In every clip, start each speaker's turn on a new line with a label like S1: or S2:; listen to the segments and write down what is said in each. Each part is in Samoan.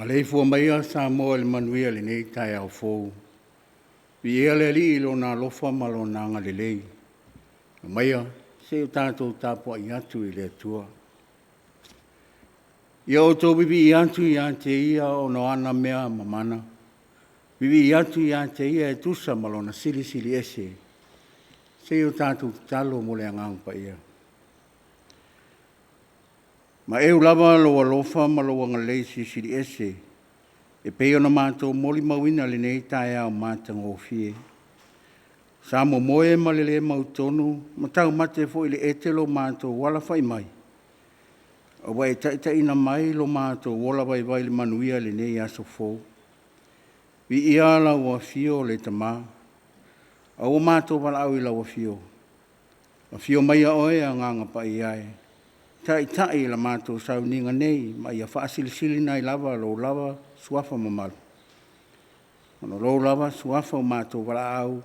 S1: Maleifua maia Samoa i le manuia i lenei taeao fou. Viia le Alii i Lona alofa ma Lona agalelei. Aumaia se i o tatou tapuai atu i le Atua. Ia outou vivii atu ia te Ia ona o ana mea mamana, vivii atu ia te Ia e tusa ma Lona Silisili Ese. Se i o tatou tatalo mo le Agaga Paia. Maeu lava lou alofa ma lou agalelei silisili ese e pei ona matou molimauina i lenei taeao matagofie. Sa momoe ma le le mautonu ma taumate foi i le ete lo matou alafai mai, a ua e taitaiina mai lo matou ola vaivai i le manuia i lenei aso fou. Viia lau Afio le Tama, a ua matou valaau i lau Afio, afio maia Oe Agaga Paia e, taitai la matou sauniga nei ma ia faasilisiliina ai lava Lou lava Suafa mamalu, ona o Lou lava Suafa ua matou valaau.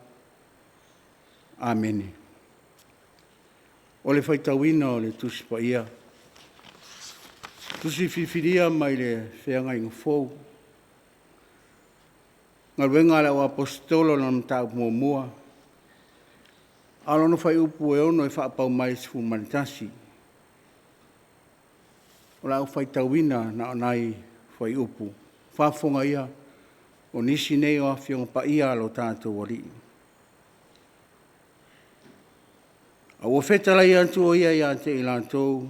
S1: Amene. O le faitauina o le Tusi Paia, Tusi Filifilia mai le Feagaiga Fou, Galuega a le Au Aposetolo lona mataupu muamua, a o lona fuaiupu e 6 e faapau mai i le 11. O le a ou faitauina na o nai fuaiupu. Faafofoga ia, o nisi nei o Afioga Paia a lo tatou Alii. A ua fetalai atu o ia ia te i latou,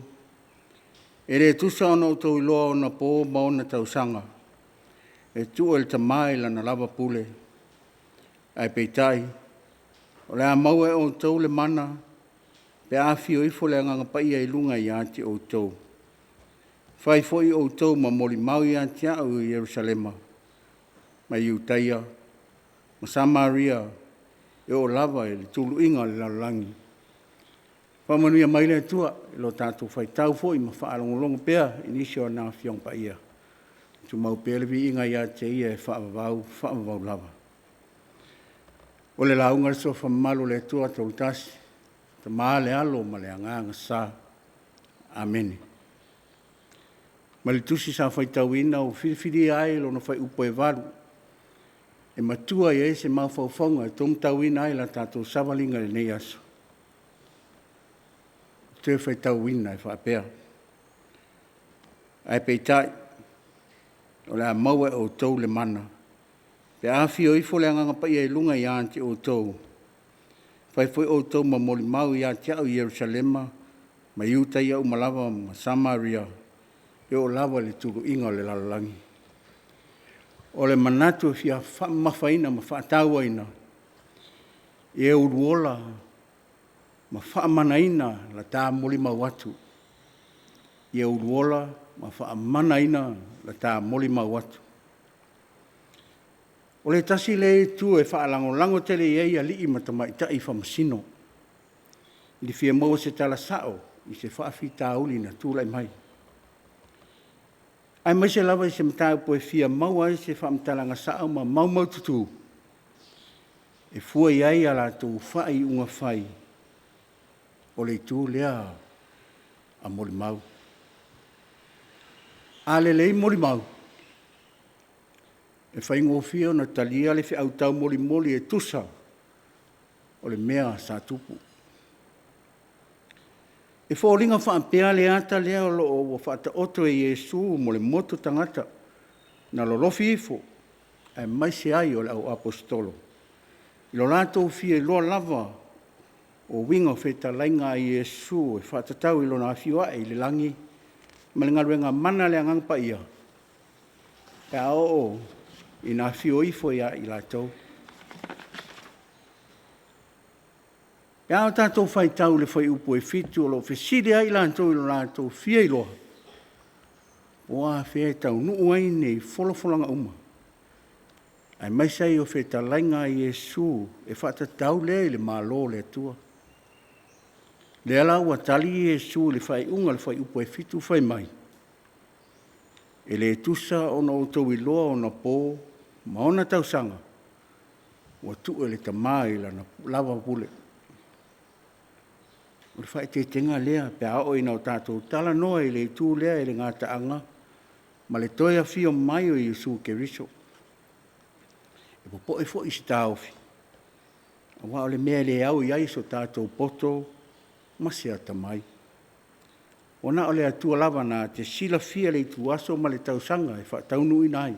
S1: e le tusa ona outou iloa ona po ma ona tausaga e tuu e le Tama i lana lava pule, ae peitai, o le a maua e outou le mana pe a afio ifo le Agaga Paia i luga ia te outou. Fai foi outou ma molimau ia te au i Yerusalema ma Iutaia ma Samaria e oo lava i le tuluiga o le lalolagi. Faamanuia mai le Atua i lo tatou faitau foi ma faalogologo pea i nisi o ana Afioga Paia. Tumau pea le viiga ia te Ia e faavavau, faavavau lava. O le lauga a le Suafa Mamalu o le Atua Toatasi, Tama le Alo ma le Agaga Sa. Amene. Mai le tusi sa faitauina ua filifilia ai lona fuaiupu e 8 e matua i ai se mafaufauga e taumatauina ai la tatou savaliga i lenei aso. Ou te faitauina e faapea; Ae peitai, o le a maua e outou le mana pe a afio ifo le Agaga Paia i luga ia te outou, fai foi outou ma molimau ia te au i Yerusalema ma Iutaia uma lava ma Samaria e oo lava i le tuluiga o le lalolagi. O le manatu e fia faamamafaina ma faatauaina, ia uluola ma faamanaina le ta molimau atu. Ia uluola ma faamanaina le ta molimau atu. O le tasi lea itu e faalagolago tele i ai alii ma tamaitai faamasino i le fia maua o se tala sao i se faafitauli na tulai mai, aemaise lava i se mataupu e fia maua ai se faamatalaga sao ma maumaututu e fua i ai a latou faaiuga fai. O le itu lea a molimau. A lelei molimau, e faigofie ona talia le feau taumolimoli e tusa o le mea sa tupu. E foliga faapea le ata lea o lo o ua faataoto e Iesu mo le motu tagata na lolofi ifo aemaise ai o le au Aposetolo i lo latou fia iloa lava o uiga o fetalaiga a Iesu e faatatau i Lona afio ae i le lagi ma le galuega mana a le Agaga Paia pe a oo ina afio ifo ia i latou. Pe a tatou faitau i le fuaiupu e 7 o lo o fesili ai i latou i lo latou fia iloa. Po o afea e taunuu ai nei folafolaga uma, aemaise ai o fetalaiga a Iesu e faatatau lea i le Malo o le Atua. Lea la ua tali Iesu i le faaiuga o le fuaiupu e 7 fai mai, “E le tusa ona outou iloa ona po ma ona tausaga ua tuu e le Tama i Lana lava pule.” O le faaeteetega lea pe a oo ina tatou talanoa i le itu lea i le gataaga ma le toe afio mai o Iesu Keriso. E popoe foi se taofi, aua o le mea e le au i ai so tatou poto ma se atamai. Ua na o le Atua lava na te silafia le ituaso ma le tausaga e faataunuuina ai.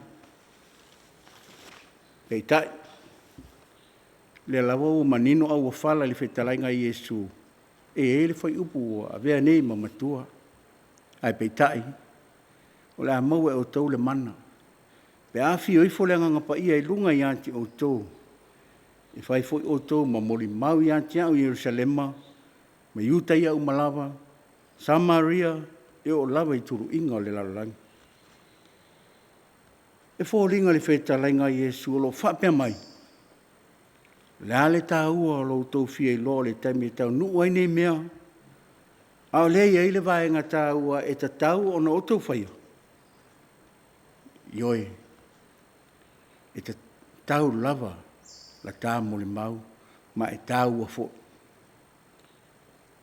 S1: Peitai, o lea lava ua manino auofala i le fetalaiga a Iesu, e i ai le fuaiupu ua avea nei ma matua. Ae peitai, o le a maua e outou le mana, pe a afio ifo le Agaga Paia i luga ia te outou, e fai foi outou ma molimau ia te au i Yerusalema, ma Iutaia uma lava, Samaria, e oo lava i tuluiga o le lalolagi. E foliga le fetalaiga a Iesu o lo o faapea mai, o le a le taua o lo outou fia iloa o le taimi e taunuu ai nei mea, a o lea e i ai le vaega taua e tatau ona outou faia? Ioe, e tatau lava la ta molimau, ma e taua foi.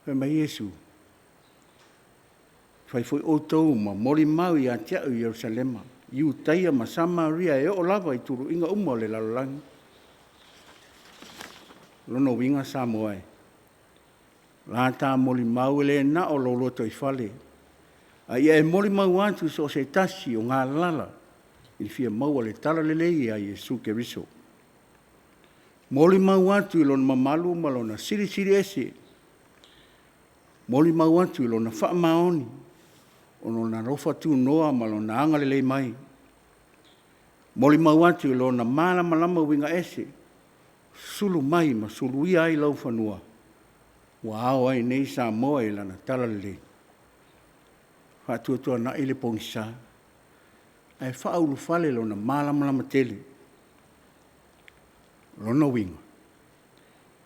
S1: Fai mai Iesu, fai foi outou ma molimau ia te au i Yerusalema, Iutaia ma Samaria e oo lava i tuluiga uma o le lalolagi. O lona uiga Samoa e, o la ta molimau e le na o lou lotoifale, a ia e molimau atu i so o se tasi o galala e fia maua le talalelei ia Iesu Keriso. Molimau atu i Lona mamalu ma Lona silisili ese, molimau atu i Lona faamaoni, o Lona alofa tunoa ma Lona agalelei mai, molimau atu i Lona malamalama uiga ese, sulu mai ma suluia ai laufanua, ua ao ai nei Samoa i lana talalelei. Faatuatuanai le pogisa, ae faaulufale Lona malamalama tele. O lona uiga,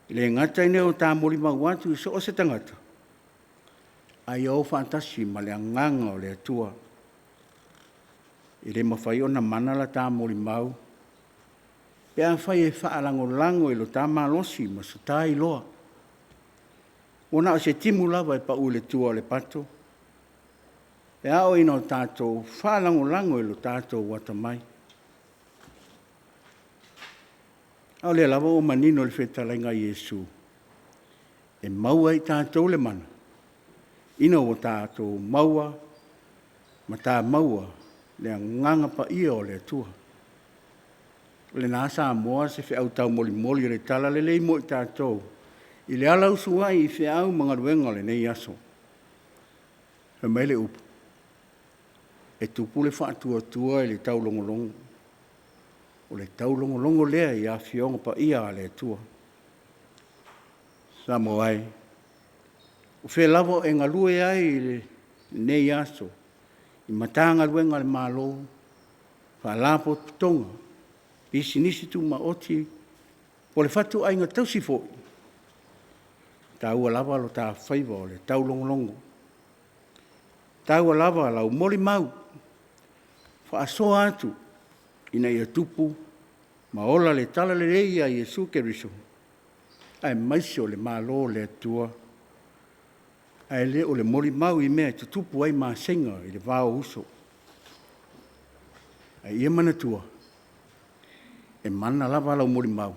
S1: e le gata ina o ta molimau atu i so o se tagata, a ia o faatasi ma le Agaga o le Atua. E le mafai ona mana la ta molimau pe afai e faalagolago i lo ta malosi ma so ta iloa. Ua na o se timu lava e pau i le tua o le pato, pe a oo ina tatou faalagolago i lo tatou atamai. A o lea lava ua manino i le fetalaiga a Iesu, e maua e i tatou le mana, ina ua tatou maua ma ta maua le Agaga Paia o le Atua. O lena Samoa se feau taumolimoli o le talalelei mo i tatou i le alausu ai i feau ma galuega o lenei aso. Fai mai le upu, e tupu le faatuatua i le taulogologo. O le taulogologo lea i Afioga Paia a le Atua. Samoa e, o fea lava o e galue ai i lenei aso, i Matagaluega a le Malo, Faalapotopotoga, Pisinisi Tumaoti po o le fatuaiga tausi foi, e taua lava lo ta faiva o le taulogologo. E taua lava lau molimau faasoa atu ina ia tupu ma ola le talalelei a Iesu Keriso aemaise o le Malo o le Atua, ae le o le molimau i mea e tutupu ai masega i le va o uso. Ae ia manatua, e mana lava lau molimau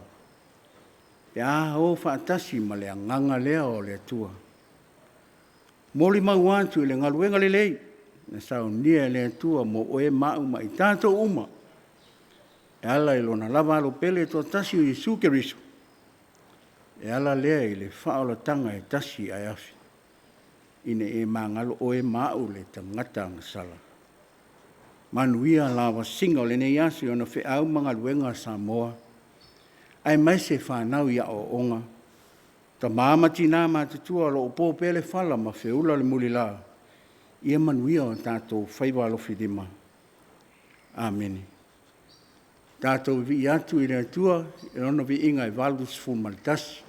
S1: pe a o faatasi ma le Agaga lea o le Atua. Molimau atu i le galuega lelei na saunia e le Atua mo oe ma au ma i tatou uma e ala i Lona lava Alo pele e toatasi o Iesu Keriso, e ala lea i le faaolataga e tasi ae afi, ina ne i magalo oe ma au le tagata agasala. Manuia lavasiga o lenei aso i ona feau ma galuega Samoa, aemaise fanau i aoaoga, tama ma tina matutua o lo o po pea le fala ma feula le mulila Ia manuia o tatou faiva alofilima. Amene. Tatou vivii atu i le Atua i Lona viiga e 81.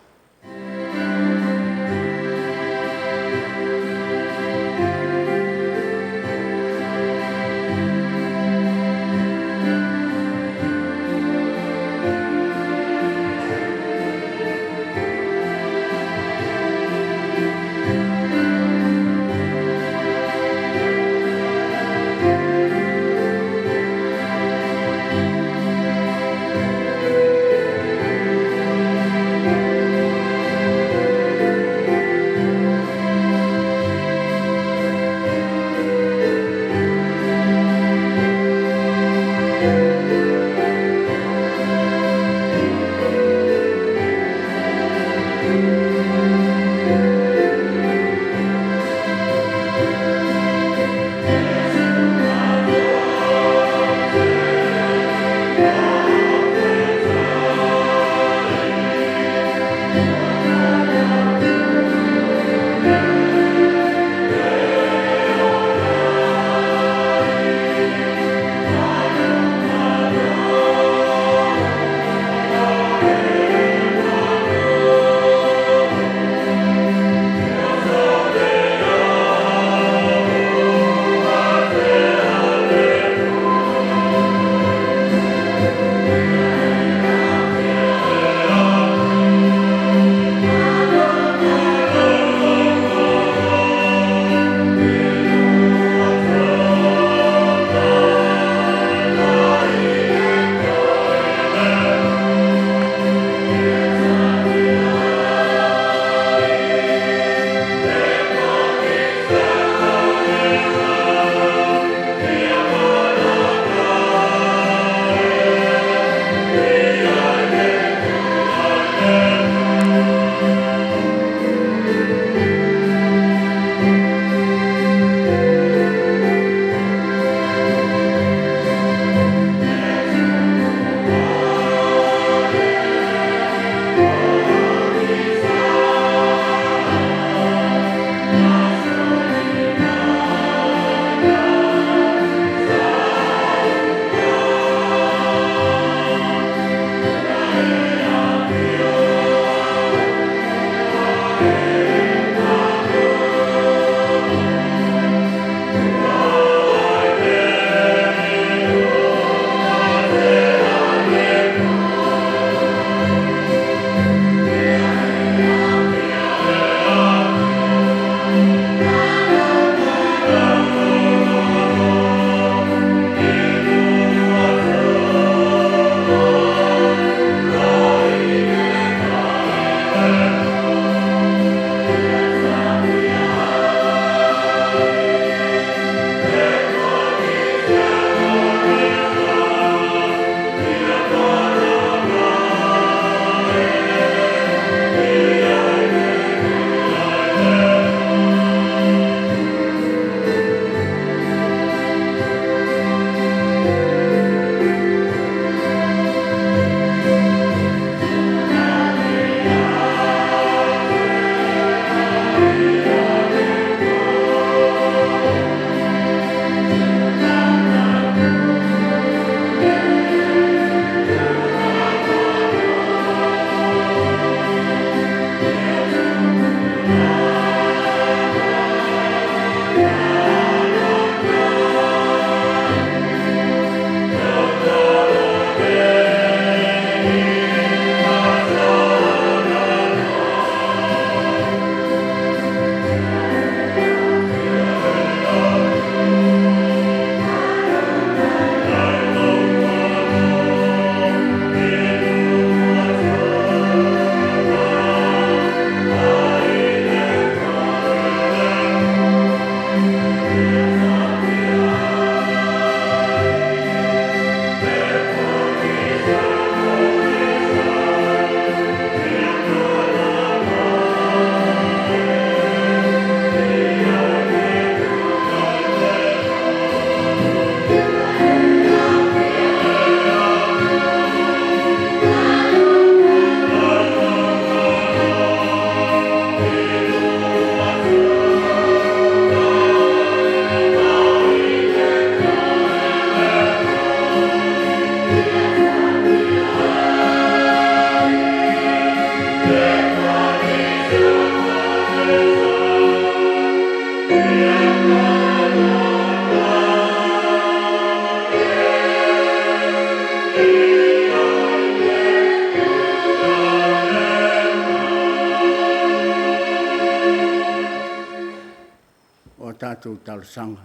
S1: talosaga.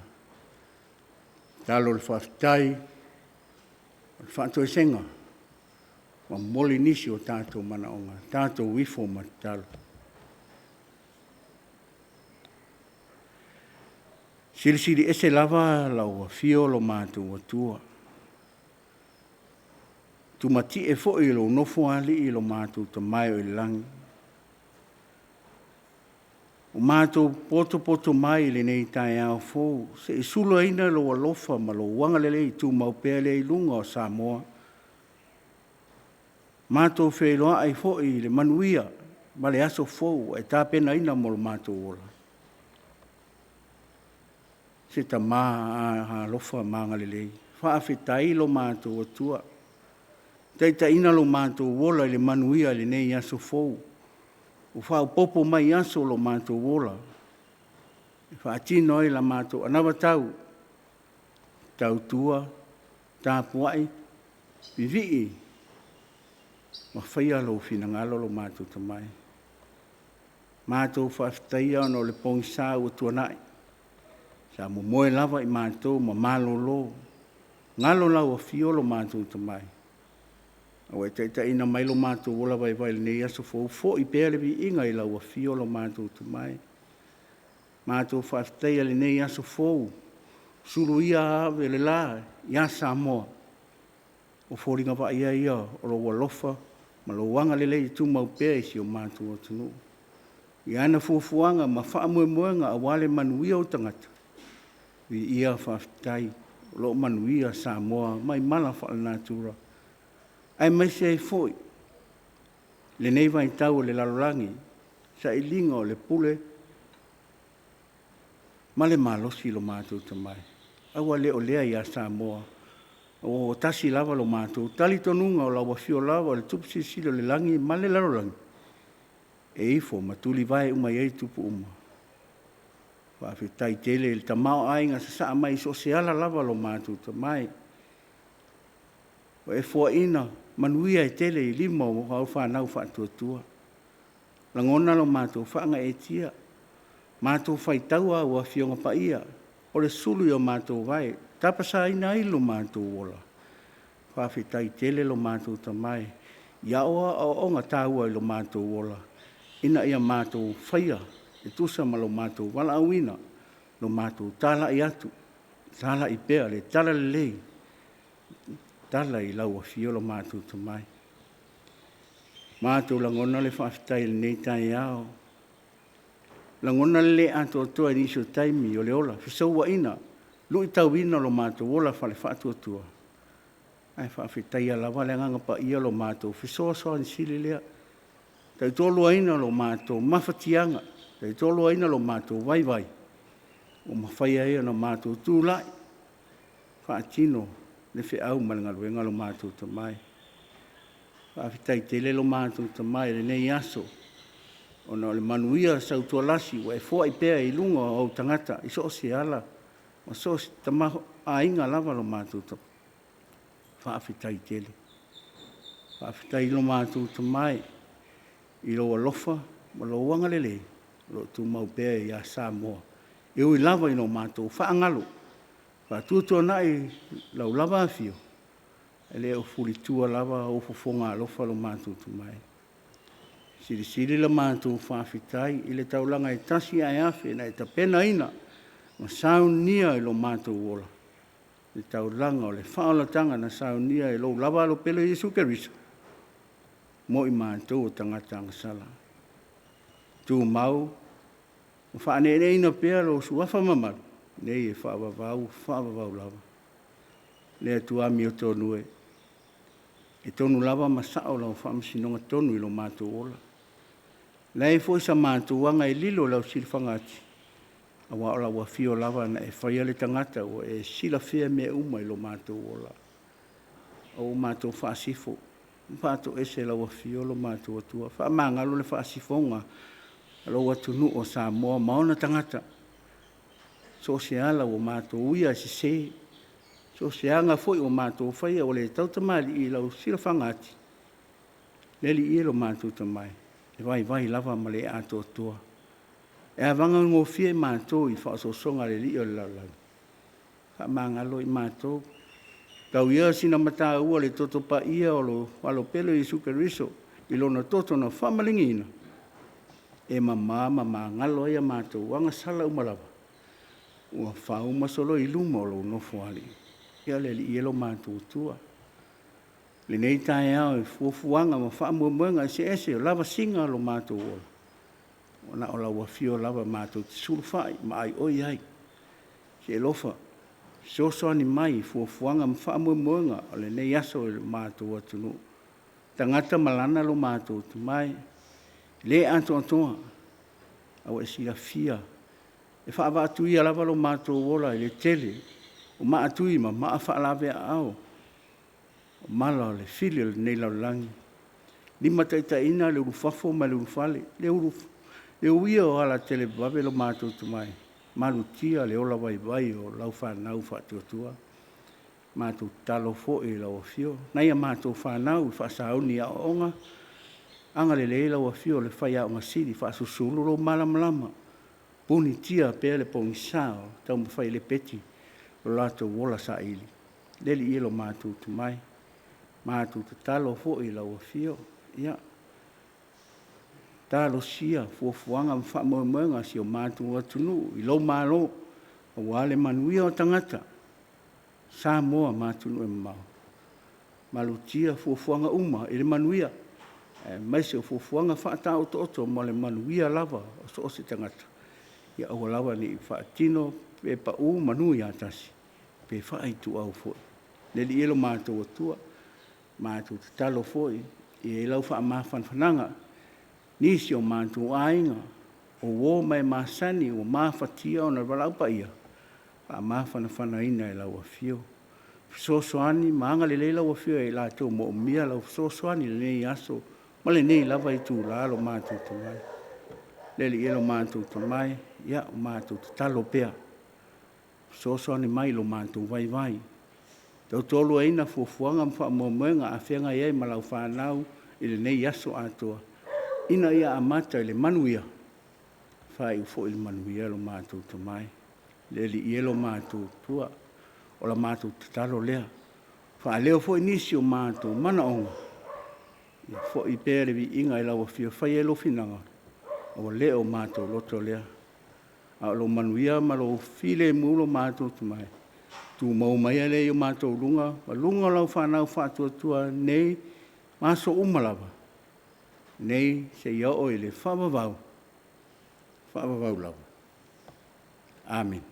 S1: Tatalo le faafetai, o le faatoesega, ua momoli nisi o tatou manaoga, tatou ifo ma tatalo. Silisili Ese lava lau Afio lo matou Atua, tumatie foi i lou Nofoalii lo matou Tama e o i le Lagi. Ua matou potopoto mai i lenei taeao fou se i sulaina lou alofa ma lou agalelei tumau pea lea i luga o Samoa. Matou feiloai foi i le manuia ma le aso fou ua e tapenaina mo lo matou ola. Se Tama alofa ma agalelei, faafetai i lo matou Atua, taitaiina lo matou ola i le manuia i lenei aso fou, ua faaopoopo mai aso o lo matou ola e faatino ai la matou anavatau, tautua, tapuai, vivii ma faia Lou finagalo lo matou Tama e. Matou faafetaia ona o le pogisa ua tuanai, sa momoe lava i matou ma malolo, galo lau Afio lo matou Tama e, a ua e taitaiina mai lo matou ola vaivai i lenei aso fou, foi pea le viiga i lau Afio lo matou Tama e. Matou faafetaia lenei aso fou, suluia ave o le la ia Samoa, o foliga vaaia ia o lou alofa ma lou agalelei e tumau pea i si o matou atunuu i ana fuafuaga ma faamoemoega aua le manuia o tagata, viia faafetai o lo o manuia Samoa mai mala faalenatura, aemaise ai foi lenei vaitau o le lalolagi, sailiga o le pule ma le malosi i lo matou Tama e. Aua le o lea ia Samoa, aua ua tasi lava lo matou talitonuga, o lau Afio lava o le Tupu Silisili o le Lagi ma le lalolagi, e ifo ma tulivae uma i ai tupu uma. Faafetai tele i le tamaoaiga sasaa mai i so o se ala lava lo matou Tama e, ua e foaina manuia e tele i lima o au fanau faatuatua. E lagona lo matou faagaeetia, matou faitau au Afioga Paia, o le sulu i o matou vae e tapasaina ai lo matou ola. Faafetai tele lo matou Tama e i au aoaoga taua i lo matou ola, ina ia matou faia e tusa ma lo matou valaauina, lo matou talai atu, talai pea le talalelei, tala i lau Afio lo matou Tama e. Matou lagona le faafetai i lenei taeao, lagona le le atoatoa i nisi o taimi o le ola, fesouaina, luitauina o lo matou ola faale-faatuatua, ae faafetaia lava le Agaga Paia o lo matou Fesoasoani Sili lea, tautoaluaina lo matou mafatiaga, tautoaluaina lo matou vaivai ua mafai ai ona matou tulai e faatino le feau ma le galuega lo matou Tama e. Faafetai tele lo matou Tama i lenei aso ona o le manuia sautualasi ua e foai pea i luga o ou tagata i so o se ala ma so o se tamaoaiga lava lo matou Tama. Faafetai tele. Faafetai i lo matou Tama e i lou alofa ma lou agalelei o lo o tumau pea ia Samoa, e ui lava ina matou faagalo, faatuatuanai lau lava Afio, e le o fulitua lava ou fofoga alofa lo matou Tama e. Silisili la matou faafetai i le taulaga e tasi ae afe na e tapenaina ma saunia i lo matou ola, le taulaga o le faaolataga na saunia e lou lava Alo Pele Iesu Keriso mo i matou o tagata agasala. Tumau ma faaneeneeina pea lou Suafa mamalu, nei e faavavau faavavau lava. Le Atua amiotonu e, e tonu lava ma sao lau faamasinoga tonu i lo matou ola. E leai foi sa matou aga e lilo i lau silafaga ati, aua o lau Afio lava na e faia le tagata ua e silafia mea uma i lo matou ola. A ua matou faasifo ma faatoese i lau Afio lo matou Atua, faamagalo le faasifoga a lou atunuu o Samoa ma ona tagata, so o se ala ua matou uia e sese, so o se aga foi ua matou faia ua le tautamalii i lau silafaga ati, le Alii e lo matou Tama e, e vaivai lava ma le atoatoa. E avagagofie matou i faaosoosoga a le alii o le lalolagi, faamagalo i matou. Tau ia sina mataua i le Toto Paia o Lou Alo Pele o Iesu Keriso i Lona toto na faamalieina, e mama ma magalo ai a matou agasala uma lava, ua fau ma soloi i luma o Lou Nofoalii. Ia le Alii e lo matou Atua, i lenei taeao i fuafuaga ma faamoemoega eseese o lavasiga lo matou ola, ua na o lau Afio lava matou te sulufai ma aioi ai. Se i e alofa fesoasoani mai i fuafuaga ma faamoemoega o lenei aso i le matou atunuu, tagata ma lana lo matou atamai, e le atoatoa, a ua e silafia e faavaatuia lava lo matou ola i le tele o maatui ma maa faalaveaao o mala o le fili o lenei lalolagi, limataitaiina le ulufafo ma le ulufale, le uia o ala televavave lo matou atamai, malutia le ola vaivai o lau fanau faatuatua. Matou tatalo foi i lau Afio i nai a matou fanau i faasauni i aoaoga, agalelei lau Afio i le Faiaoga Sili, faasusulu lou malamalama, punitia pea le pogisa o taumafai e lepeti lo latou ola saili. Le Alii e lo matou tomai, matou tatalo foi i lau Afio, ia talosia fuafuaga ma faamoemoega o si o matou atunuu i lou Malo aua le manuia o tagata Samoa ma atunuu e mamao. Malutia fuafuaga uma i le manuia aemaise o fuafuaga faataotooto mo le manuia lava o so o se tagata, ia aua lava ne i faatino pe pau manu ia tasi, pe faaituau foi. Le Alii e lo matou Atua, matou tatalo foi ia i ai lau faamafanafanaga i nisi o matou aiga, o uo ma e masani ua mafatia ona o le valaau paia, faamafanafanaina e lau Afio. Fesoasoani ma agalelei lau Afio ia i latou o moomia lau fesoasoani i lenei aso ma lenei lava itula lo matou tomai. Le Alii e lo matou tomai, ia ua matou tatalo pea, fesoasoani mai i lo matou vaivai, tautoaluaina fuafuaga ma faamoemoega a feagai ai ma lau fanau i lenei aso atoa, ina ia amata i le manuia, faaiu foi i le manuia lo matou tomai. Le Alii e lo matou Atua, o la matou tatalo lea. Faaleo foi nisi o matou manaoga, ia foi pea le viiga i lau Afio e fai ai lou finagalo, ae ua le o matou loto lea, a o lou manuia ma lou filemu lo matou tomai, tumau maia lea i o matou luga ma luga o lau fanau faatuatua nei ma aso uma lava, nei seia oo i le faavavau, faavavau lava. Amene.